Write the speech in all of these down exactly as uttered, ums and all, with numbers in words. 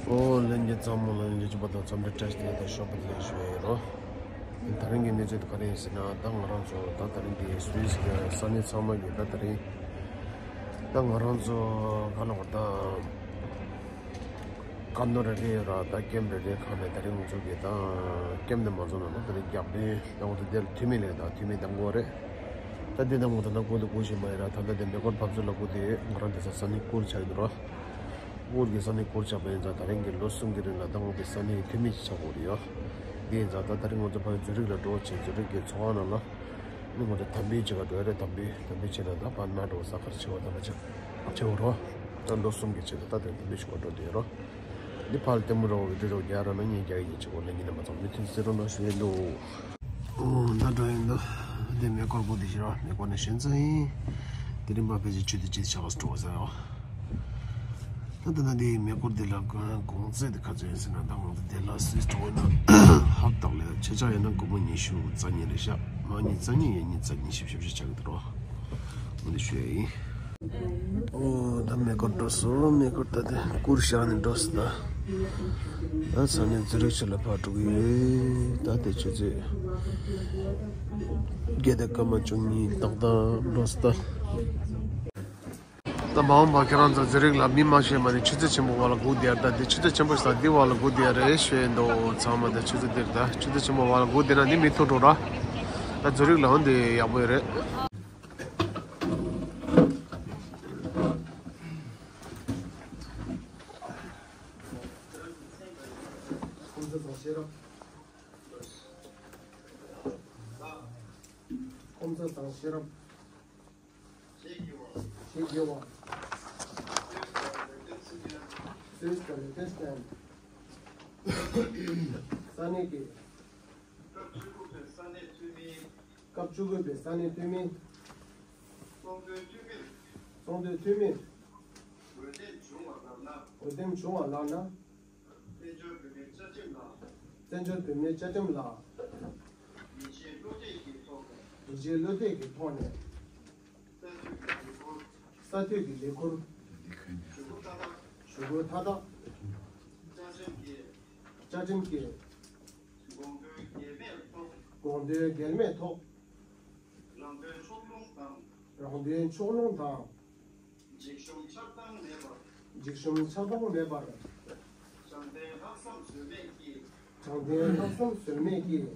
ཨོ་ལྷན་རྒྱས་ཚང་མ་ལ་ཡང་བསྐྱར་ཕྱུག་པ་དང་འཚམས་འདྲི་བཀྲ་ཤིས་བདེ་ལེགས་དང་ཤོག་པ་བདེ་ལེགས་ཞུ་ཡས་ཡིན་རོ། ད་རིང་གི་གནས་ཚུལ་དེ་ག་རེ་ཡིན་ཟེར་ན། ད་ང་རང་ཚོ་ད་ད་རིང་གི་སུད་སི་གི་ས་གནས་ཚང་མ་གི་ད་ད་རིང་ད་ང་རང་ཚོ་ག་ལ་བར་ད་ཀ་ནོ་རེ་རེ་ར་ད་ཀེམ་རེ་རེ་ཁག་ནས་ད་རིང་ང་ཚོ་གི་ད་ཀེམ་ནས་མ་ཚོགས་ན་ད་ད་རིང་རྒྱག་པའི་ད་ང་ཚོ་དེར་འཐུས་མི་ལས་ད་འཐུས་མི་དང་པོ་རེད། ད་འདི་ནང་ང་ཚོ་ད་ད་སྐུ་དེ་སྐུ་ཞིག་མ་ཡིན་ར། ད་ད་དེ་མེ་འཁོར་བབས་ཚུལ་ལ་སྐུ་དེ་ང་རང་དེ་ས་ས་ནི་སྐུར་ཆགས་ཡོད་ར། སྐུར་གྱི་ས་ནི་སྐུར་ཆགས་པ་ཡིན་ཙང་ད་རིང་གི་ལོ་གསུམ་གྱི་རིང་ལ་ད་ང་གི་ས་ནི་འཐུས་མི་ཞིག་ཆགས་དགོས་རེད་ཡོ། འདི་ཡིན་ཙང་ད་ད་རིང་ང་ཚོ་ཕ་ཡུལ་ཛུ་རིག་ལ་འགྲོ་བྱས་ཛུ་རིག་གི་ཚོགས་ཁང་ནང་ལ་ནི་ང་ཚོ་དམ་འབུལ་བྱེད་ག་འགྲོ་ཡ་རེད། དམ་འབུལ་དམ་འབུལ་བྱས་ན་ད་ཕར་ན་འགྲོ་ས་ཁར་བྱེད་པ་ད་ཕར་བྱེད་བྱེད་འོ་རོ། ད་ལོ་གསུམ་གྱི་ཆེད་དུ་ད་དེ་དམ་འབུལ་ཞུ་བ་འགྲོ་དེ་རོ། འདི་ཕར་ལྟད་མོ་རོ་བི་ཌིའོ་རྒྱག་ར་ན་ངས་རྒྱག་ཡིན་ཆེ་གོ་ལེན་གྱི་རྣམ་པ་ཚང་མ་མུ་མཐུད་གསན་རོགས་གནང་ཞུ་ཡིན་འདུག་ཨོ་ད་འགྲོ་ཡིན་འདུག་འདི་མེ་འཁོར་པོ་འདི་ཞིག་ར། མེ་འཁོར་ནས་ཞོན་ཚར་ཡིན། དེ་རིང་པ་ཕལ་ཆེར་ཆུ་དེ་ཅིག་ཆགས་སུ་འགྲོ་ས་ཡོད། ད་ལྟ་ན་འདི་མེ་འཁོར་འདི་ལ་གོང་ཚད་དེ་ག་ཚོད་ཡིན་ཟེར་ན། ད་ང་ཚོ་དེ་ལ་སུད་སི་འགྲོ་ན་ཧབ་ཏག་ལས་ཆེ་ཆག་ཡིན་ན་སྒོར་མོ་ཉི་ཤུ་རྩ་གཉིས་རེད་ཤག་མ་ཉི་རྩ་གཉིས་ཡན་ཉི་རྩ་གཉིས་བཞི་བཞི་བཞི་ཆགས་ཀྱི་འདུག་རོ། འོ་འདི་ཞུ་ཡ་ཡིན། ཨོ་ད་མེ་འཁོར་འགྲོ་སོང་། མེ་འཁོར་ད་དེ་སྐུར་བཞག་ནས་འགྲོ་སོང་ད། ད་ས་གནས་ཛུ་རིག་ཕྱི་ལ་ཕར་འགྲོ་གི་ཡོད། ད་དེ་ཆུ་ཚོད་བརྒྱད་དང་སྐར་མ་བཅུ་གཉིས་ཏག་ཏག་འགྲོ་སོང་ད། ད་མ་འོངས་པ་ཁྱེད་རང་ཚོ་ཛུ་རིག་ལ་མི་མང་ཤོས་མ་ནི་ཆུ་ཚོད་ཆེན་པོ་བ་ལ་སྒུག་བསྡད་ཡ། ད་དེ་ཆུ་ཚོད་ཆེན་པོ་ཞིག་ད་འདི་བ་ལ་སྒུག་བསྡད་ཡ་རེད་ཞུ་ཡ་ཡིན་འདུག་ཚང་མ་ད་ཆུ་ཚོད་འདིར་ད་ཆུ་ཚོད་ཆེན་པོ་བ་ལ་སྒུག་བསྡད་ན་འདི་མི་ཐུག་འགྲོ་ར། ད་ཛུ་རིག་ལ་འོན་ཏེ་ཡག་པོ་ཡོད་རེད། ཁོང་ཚོ་དང་ཤེས་རབ། ཁོང་ཚོ་དང་ཤེས་རབ། ཞེས་བགྱི་བ། སུས་ཀྱང་ལེགས་བསྟན། ས་གནས་ཀྱི། སྐབས་བཅུ་དགུ་པའི་ས་གནས་འཐུས་མི། སྐབས་བཅུ་དགུ་པའི་ས་གནས་འཐུས་མི། ཚོགས་འདུའི་འཐུས་མི། ཚོགས་འདུའི་འཐུས་མི། འོས་འདེམས་བྱུང་བ་ལགས་ན། འོས་འདེམས་བྱུང་བ་ལགས་ན། བཙན་བྱོལ་བོད་མིའི་བཅའ་ཁྲིམས་ལ། བཙན་བྱོལ་བོད་མིའི་བཅའ་ཁྲིམས་ལ། ཡིད་ཆེས་བློ་གཏད་ཀྱི་ཐོག་ནས། ཡིད་ཆེས་བློ་གཏད་ཀྱི་ཐོག་ནས། གསར་གཏོད་ཀྱི་ལས་ཁུར། གསར་གཏོད་ཀྱི་ལས་ཁུར། ཞུ་སྒོ་མཐའ་དག་ཞུ་སྒོ་མཐའ་དག་བཅའ་ཁྲིམས་ཀྱི། བཅའ་ཁྲིམས་ཀྱི། དགོངས་དོན་འགལ་མེད་ཐོག་དགོངས་དོན་འགལ་མེད་ཐོག་རང་དོན་ཕྱོགས་ལྷུང་དང་། རང་དོན་ཕྱོགས་ལྷུང་དང་། འཇིགས་ཞུམ་ཆགས་སྡང་མེད་པར། འཇིགས་ཞུམ་ཆགས་སྡང་མེད་པར། དྲང་བདེན་ལྷག་བསམ་ཟོལ་མེད་ཀྱིས། དྲང་བདེན་ལྷག་བསམ་ཟོལ་མེད་ཀྱིས།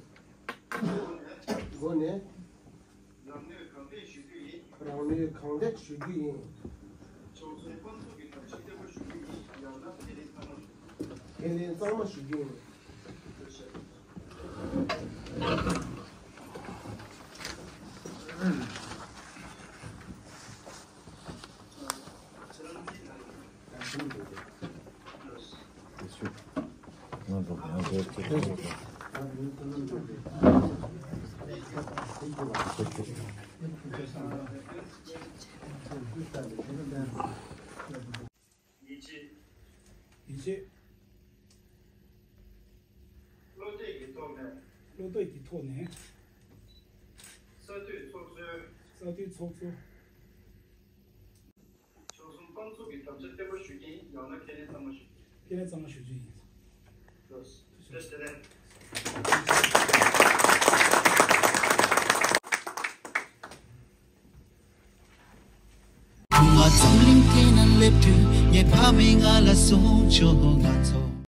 སྒོ་ནས། སྒོ་ནས། རང་ནུས་གང་ཐེག་ཞུ་རྒྱུ་ཡིན། རང་ནུས་གང་ཐེག་ཞུ་རྒྱུ་ཡིན། ཕྱོགས་མཚུངས་དཔང་འཛུགས་ཀྱི་ཐབས་ཤེས་བརྟན་པོ་ཞུ་རྒྱུ་ཡིན། ཡང་ན་ཁས་ལེན་ཚང་མ་ཞུ་རྒྱུ་ཡིན། ཁས་ལེན་གཙང་མ་ཞུ་རྒྱུ་ཡིན། ཡིད་ཆེས། ཡིད་ཆེས། བློ་གཏད་ཀྱི་ཐོག་ནས། བློ་གཏད་ཀྱི་ཐོག་ནས། གསར་གཏོད་ཚོགས་གཙོའི། གསར་གཏོད་ཚོགས་གཙོ། ཕྱོགས་མཚུངས་དཔང་འཛུགས་ཀྱི་ཐབས་ཤེས་བརྟན་པོ་ཞུ་རྒྱུ་ཡིན། ཡང་ན་ཁས་ལེན་གཙང་མ་ཞུ་རྒྱུ་ཡིན། ཁས་ལེན་གཙང་མ་ཞུ་རྒྱུ་ཡིན། ལགས་སོ། བཀྲ་ཤིས་བདེ་ལེགས། ང་འཛམ་གླིང་སྟེང་ན་སླེབས་དུས་ངའི་ཕ་མས་ང་ལ་གསུངས་བྱུང་། ང་ཚོ།